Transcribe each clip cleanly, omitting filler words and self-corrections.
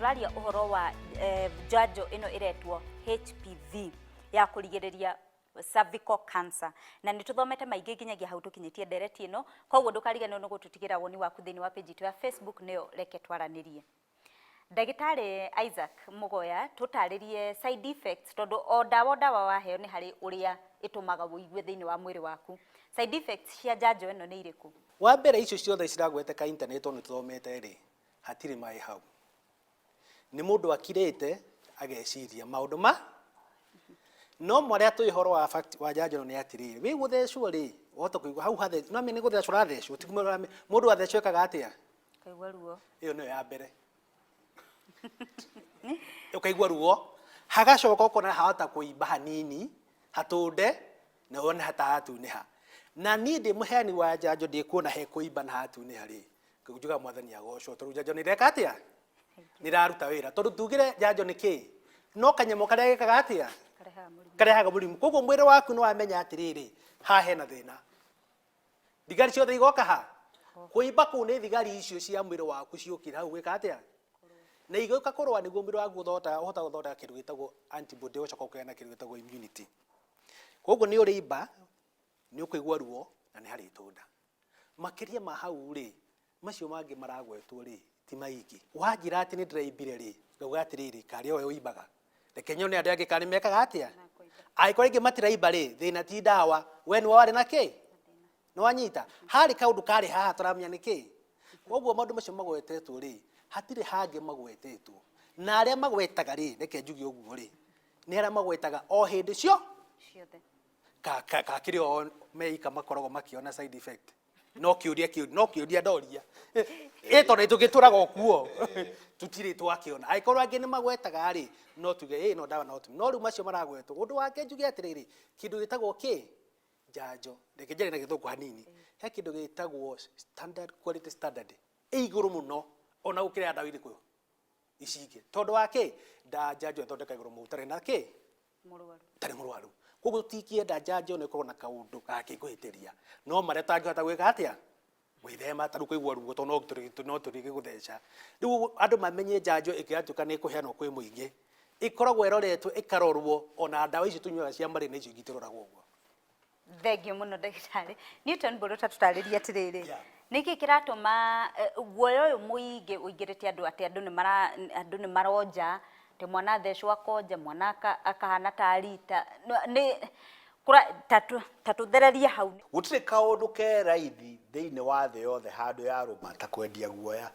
Tũraria ũhoro wa njanjo ĩno ĩretwo HPV ya kũrigĩrĩria cervical cancer, na nĩ tũthomete maingĩ nginyagia hau tũkinyĩtie ndereti ĩno. Koguo ndũkariganĩrwo nĩ gũtũtigĩra woni waku thĩinĩ wa page itũ ya Facebook, nĩyo Reke Twaranĩrie. Ndagĩtarĩ Isaac Mũgoya, tũtarĩrie side effects, tondũ o ndawa waheo nĩ harĩ ũrĩa ĩtũmaga ũigue thĩinĩ wa mwĩrĩ waku. Side effects cia njanjo ĩno nĩ irĩkũ? Wa mbere, icio ciothe ciragweteka internet tondũ nĩ tũthomete rĩ, hatirĩ maĩ hau. Nĩ mũndũ akirĩte ageciria maũndũ ma no marĩa tũĩ ũhoro wa fact wa njanjo ĩno nĩ atĩrĩrĩ, wĩ gũthecwo rĩ, wahota kũigua hau hathe no nĩ gũthecwo ũrathecwo, ti mũndũ athecwo ekaga atĩa? Kaigua ruo. Ĩyo nĩyo ya mbere. Ũkaigua ruo, hagacoka ũkona hahota kũimba hanini, hatũnde, na wone hatahatunĩha. Na niĩ ndĩ mũheani wa njanjo ndĩkuona he kũimba na hatunĩha rĩ, njugaga Mwathani agocwo tondũ njanjo nĩ ĩreka atĩa? Nĩ ĩraruta wĩra. Tondũ tugire njanjo nĩ kĩ? No kanyamũ karĩa gekaga atĩa? Karehaga mũrimũ. Karehaga mũrimũ. Koguo mwĩrĩ waku nĩ wamenya atĩrĩrĩ, haha hena thĩna. Thigari ciothe igoka ha? Kũimba kũu nĩ thigari icio cia mwĩrĩ waku ciũkire hau gwĩka atĩa? Na igĩũka kũrũa nĩguo mwĩrĩ waku ũhotaga gũthondeka kĩndũ gĩtagwo antibody, ũgacoka ũkagĩa na kĩndũ gĩtagwo immunity. Koguo nĩ ũrĩimba, nĩ ũkũigua ruo na nĩ harĩtũnda. Makĩria ma hau rĩ, macio mangĩ maragwetwo rĩ, ti maingĩ. Wanjĩra atĩ nĩ ndĩraimbire rĩ, ngauga atĩrĩrĩ, karĩ o we ũimbaga. Reke nyone andũ angĩ kana nĩ mekaga atĩa. Angĩkorwo aingĩ matiraimba rĩ, thĩna ti ndawa, we nĩwe warĩ na kĩ? Nĩ wanyita? Harĩ kaũndũ karĩ haha tũramenya nĩ kĩ? Koguo maũndũ macio magwetetwo rĩ, hatirĩ hangĩ magwetetwo. Na arĩa magwetaga rĩ, reke njuge ũguo rĩ, nĩ arĩa magwetaga o hĩndĩ cio ciothe. Ka kĩrĩ o meika makoragwo makĩona side effect. No kĩũria kĩu, no kĩũria ndoria. Ĩ tondũ tũgĩtũraga o kuo, tũtirĩ twakĩona. Angĩkorwo angĩ nĩ magwetaga rĩ, no tuge ĩ no ndawa no tu. No rĩu macio maragwetwo. Ũndũ wake njuge atĩrĩrĩ, kĩndũ gĩtagwo kĩ? Njanjo. Reke njarie na Gĩthũngũ hanini. He kĩndũ gĩtagwo standard, quality standard. Ĩ igũrũ mũno ona gũkĩra ya ndawa irĩkũ ici ingĩ. Tondũ wa kĩ? Njanjo ĩthondekagĩrwo mũndũ ũtarĩ na kĩ? Mũrwaru. Ũtarĩ mũrwaru. Koguo tũtingĩenda njanjo ĩno ĩkorwo na kaũndũ gangĩkũhĩtĩria. No marĩa tũtangĩhota gwĩka atĩa? Gwĩthema, ta rĩu kũigua ruo tondũ no tũrĩgĩgũtheca. Rĩu andũ mamenye njanjo ĩngĩgatuĩka nĩ ĩkũheanwo kwĩ mũingĩ, ĩkoragwo ĩroretwo ĩkarorwo ona ndawa icio tũnyuaga cia malaria icio ingĩ itiroragwo ũguo. Thengiũ mũno ndagĩtarĩ. Newton Mbũrũ, ta tũtarĩrie atĩrĩrĩ, nĩkĩ kĩratũma guoya ũyũ mũingĩ ũingĩrĩte andũ atĩ andũ nĩ maronja, atĩ mwana athecwo akonja, mwana akahana ta arita, nĩ ta tũthererie hau. Gũtirĩ kaũndũ ke raithi thĩinĩ wa thĩ yothe handũ ya rũma ta kwendia guoya.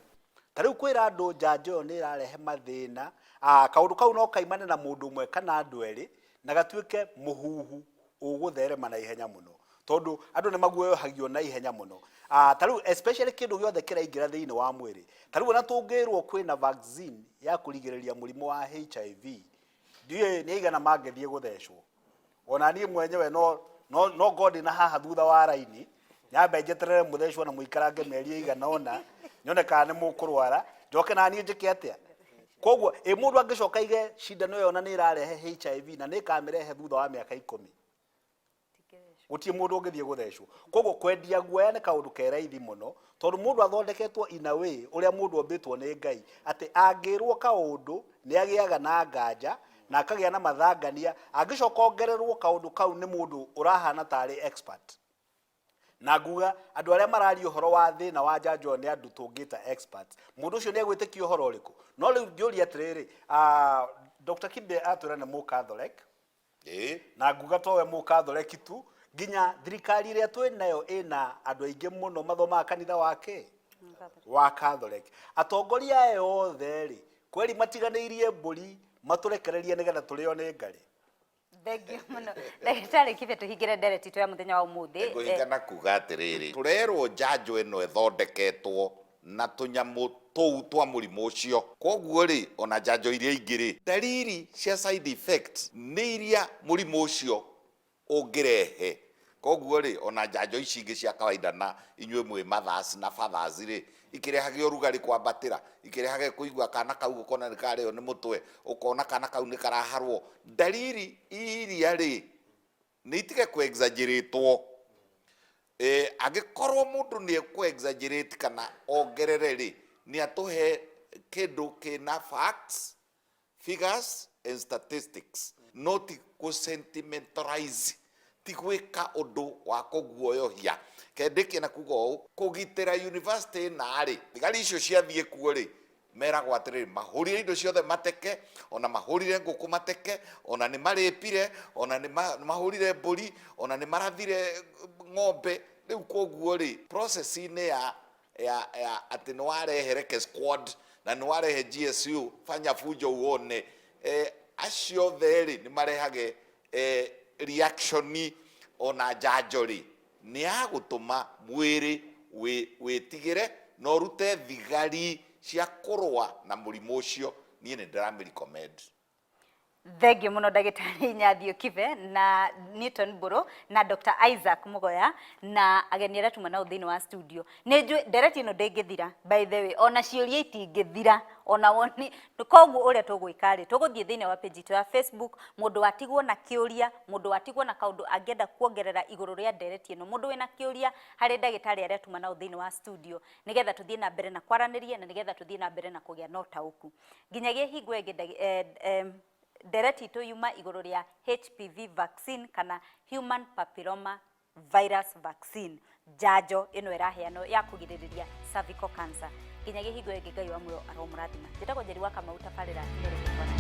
Ta rĩu kwĩra andũ njanjo ĩyo nĩ ĩrarehe mathĩna, kaũndũ kau no kaimane na mũndũ ũmwe kana andũ erĩ na gatuĩke mũhuhu ũgũtherema na ihenya mũno, tondũ andũ nĩ maguoyohagio na ihenya mũno. Ta rĩu especially kĩndũ gĩothe kĩraingĩra thĩinĩ wa mwĩrĩ, ta rĩu ona tũngĩrwo kwĩna vaccine ya kũrigĩrĩria mũrimũ wa HIV, ndiũĩ nĩ aigana mangĩthiĩ gũthecwo. Ona niĩ mwenyewe no ngorwo ndĩna haha thutha wa raini, nyambe njeterere mũthecwo na mũikarange mĩeri ĩigana ũna, nyone kana nĩ mũkũrwara, njoke na niĩ njĩke atĩa. Koguo ĩ mũndũ angĩcoka aige cindano ĩyo na nĩ ĩrarehe HIV na nĩ ĩkamĩrehe thutha wa mĩaka 10, gũtirĩ mũndũ ũngĩthiĩ gũthecwo. Koguo kwendia guoya nĩ kaũndũ ke raithi mũno, tondũ mũndũ athondeketwo in a way ũrĩa mũndũ ombĩtwo nĩ Ngai, atĩ angĩrwo kaũndũ nĩ agĩaga na nganja na akagĩa na mathangania, angĩcoka ongererwo kaũndũ kau nĩ mũndũ ũrahana tarĩ expert. Na nguga andũ arĩa mararia ũhoro wa thĩna wa njanjo nĩ andũ tũngĩta experts, mũndũ ũcio nĩ egwĩtĩkia ũhoro ũrĩkũ? No rĩu ngĩũria atĩrĩrĩ, Dr. Kibe atwĩra nĩ mũkatholic, na nguga towe mũkatholic tu, nginya thirikari ĩrĩa twĩ nayo ĩna andũ aingĩ mũno mathomaga kanitha wake wa Catholic. Atongoria aya othe rĩ, kweri matiganĩirie mbũri matũrekererie nĩgetha tũrĩo nĩ ngarĩ. Thengiũ mũno ndagĩtarĩ Kibe, tũhingĩre ndereti itũ ya mũthenya wa ũmũthĩ. Ngũhinga na kuga atĩrĩrĩ, tũrerwo njanjo ĩno ĩthondeketwo na tũnyamũ tũu twa mũrimũ ũcio. Koguo rĩ, ona njanjo iria ingĩ rĩ, ndariri cia side effects nĩ iria mũrimũ ũcio ũngĩrehe. Koguo rĩ, ona njanjo ici ingĩ cia kawaida na inyuĩ mwĩ mothers na fathers rĩ, ikĩrehage ũrugarĩ kwambatĩra, ikĩrehage kũigua kana kau ũkona nĩ karĩo nĩ mũtwe, ũkona kana kau nĩ karaharwo. Ndariri iria rĩ, nĩ itige kũ exaggerate-wo. Angĩkorwo mũndũ nĩ ekũ exaggerate kana ongerere rĩ, nĩ atũhe Kĩndũ kĩna facts, figures and statistics, no ti kũ sentimentalize, ti gwĩka ũndũ wa kũguoyohia. Kendĩkie na kuga ũũ, kũgitĩra university ĩna-rĩ, thigari icio ciathiĩ kuo-rĩ, meragwo atĩrĩrĩ, mahũrire indo ciothe mateke, ona mahũrire ngũkũ mateke, ona nĩ marĩpire, ona nĩ mahũrire mbũri, ona nĩ marathire ng'ombe. Rĩu koguo-rĩ, process-inĩ ya ya ya atĩ nĩ warehe reke squad na nĩ warehe GSU, fanya fujo uone, acio othe rĩ, nĩ marehage reaction. Ona njanjo rĩ, nĩ ya gũtũma mwĩrĩ wĩtigĩre na ũrute thigari cia kũrũa na mũrimũ ũcio. Niĩ nĩ ndĩramĩ recommend. Thengiũ mũno, Ndagĩtarĩ Nyathio Kibe na Newton Mbũrũ na Dr. Isaac Mugoya na ageni arĩa tuma nao thĩinĩ wa studio. Nĩ njũĩ ndereti ĩno ndĩngĩthira, by the way, ona ciũria itingĩthira ona woni. Koguo ũrĩa tũgwĩka rĩ, tũgũthiĩ thĩinĩ wa page itũ ya Facebook. Mũndũ watigwo na kĩũria, mũndũ watigwo na kaũndũ angĩenda kuongerera igũrũ rĩa ndereti ĩno, mũndũ wĩna kĩũria harĩ ndagĩtarĩ arĩa tuma nao thĩinĩ wa studio, nĩgetha tũthiĩ na mbere na kwaranĩria na nĩgetha tũthiĩ na mbere na kũgĩa na ũtaũku nginyagia hingo ĩngĩ. Ndereti itũ yuma igũrũ rĩa HPV vaccine kana human papilloma virus vaccine, njanjo ĩno ĩraheanwo ya kũgirĩrĩria cervical cancer. Nginyagia hingo ĩngĩ, Ngai wa muoyo aromũrathima. Njĩtagwo Njeri wa Kamau, tabarĩra nĩ rĩgĩkwana.